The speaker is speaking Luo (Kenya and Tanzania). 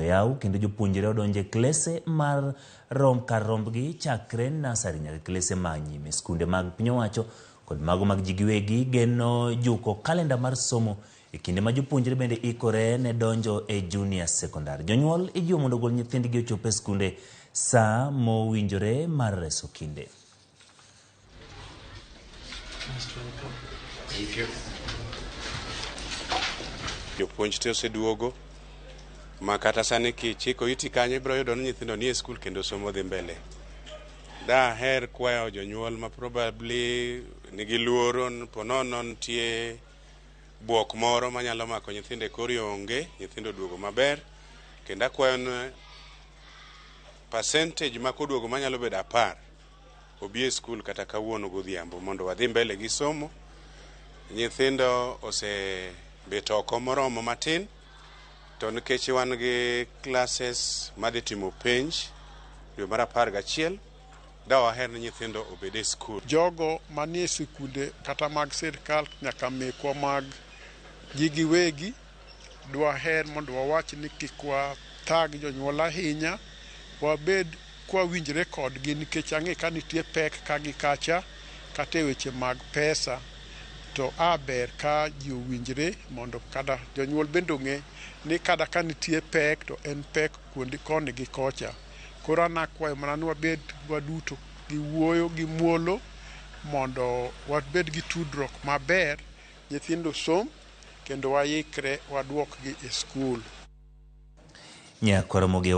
oyaw kendo jopuonjre odonjo e klese mar rom kar rombgi chakre nasari nyaka klese ma nyime. Skunde mag piny owacho kod mago mag ji giwegi geno juko kalenda mar somo e kinde ma jopuonjre bende ikore ne donjo e junior secondary. Jonyuol ijiwo mondo ogol nyithindgi ochop e skunde saa mowinjore mar reso kinde. Jopuonj te oseduogo ma kata sani kichiko iti kanyo ibiro yudo ni nyithindo nie skul kendo somo dhi mbele. Daher kwayo jonyuol ma probably nigi luoro po nono nitie buok moro manyalo mako nyithindo e kor yo onge, nyithindo oduogo maber. Kendo akwayo ni percentage ma koduogo manyalo bedo 10 obi e skul kata kawuono godhiambo mondo wadhi mbele gi somo. Nyithindo osebet oko moromo matin to nikech wan gi classes madhi timo penj dwe mar 11 da waher ni nyithindo obed e skul. Jogo manie sikunde kata mag sirkal nyaka mekwa mag ji giwegi dwaher mondo wawach ni kik wathag jonyuol ahinya, wabed kwawinjre kodgi nikech ang'e ka nitie pek ka gi kacha kata e weche mag pesa to a ber ka ji owinjre mondo kata jonyuol bende ong'e ni kata ka nitie pek to en pek kuonde koni gi kocha. Koro an akwayo mana ni wabed waduto gi wuoyo gi muolo mondo wabed gi tudruok maber, nyithindo som kendo waikre waduokgi e skul. Nyakwar Ramogi.